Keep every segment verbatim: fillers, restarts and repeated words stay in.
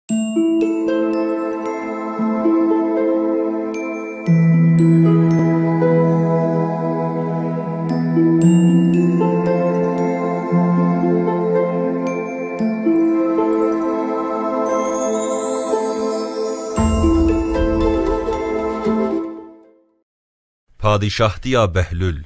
Padîşahtiya Behlûl.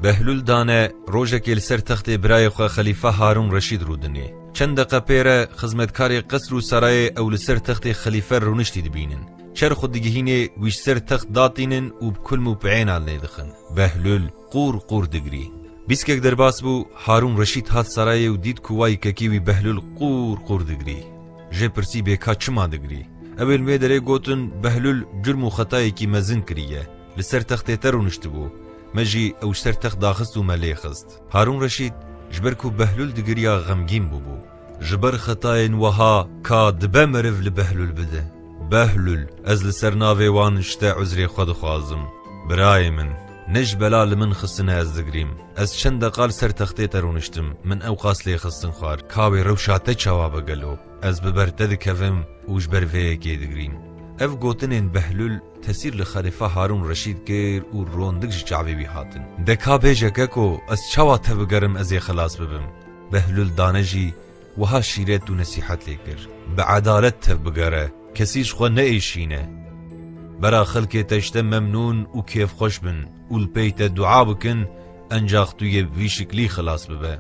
Behlûl dane rojekê li ser textê birayê xwe Xelîfe Harûn Reşîd rûdinê. Çend deqe pê re xizmetkarê qesr û sarayê ew li ser textê xelîfe rûniştî dibînin. Çerx û digihînê wî ji ser text datînin û bi kulm û piênan lê dixin. Behlûl qûr qûr digirî. Bîskek derbas bû, Harûn Reşîd hat sarayê û dît ku wayî kekê wî Behlûl qûr qûr digirî. Jê pirsî bê ka çima digirî. Ew ê li wê derê gotin, Behlûl curm û xetayekî mezin kiriye. Li ser textê te rûniştibû. Me jî ew ji ser text daxist û me lê xist. Harûn Reşîd ji ber ku Behlûl digiriya xemgîn bûbû. Ji ber xetayên wiha ka dibe meriv li Behlûl bide. Behlûl, ez li ser navê wan ji te uzrê xwe dixwazim. Birayê min, ne ji bela li min xistine ez digirîm. Ez çend deqa li ser textê te rûniştim, min ewqas lê xistin xwar. Ka wê rewşa te çawa be gelo? Ez bi ber te dikevim û ji ber vê yekê digirîm. Ev gotinên Behlûl tesîr li Xelîfe Harûn Reşîd kir û rondik ji çavê wî hatin. De ka bêje keko, ez çawa tev bigerim ez ê xilas bibim? Behlûl dane jî wiha şîret û nesîhet lê kir. Bi edalet tev bigere, kesî ji xwe neêşîne. Bera xelkê te ji te memnûn û kêfxweş bin û li pey te dua bikin, encax tu yê bi vî şiklî xilas bibe.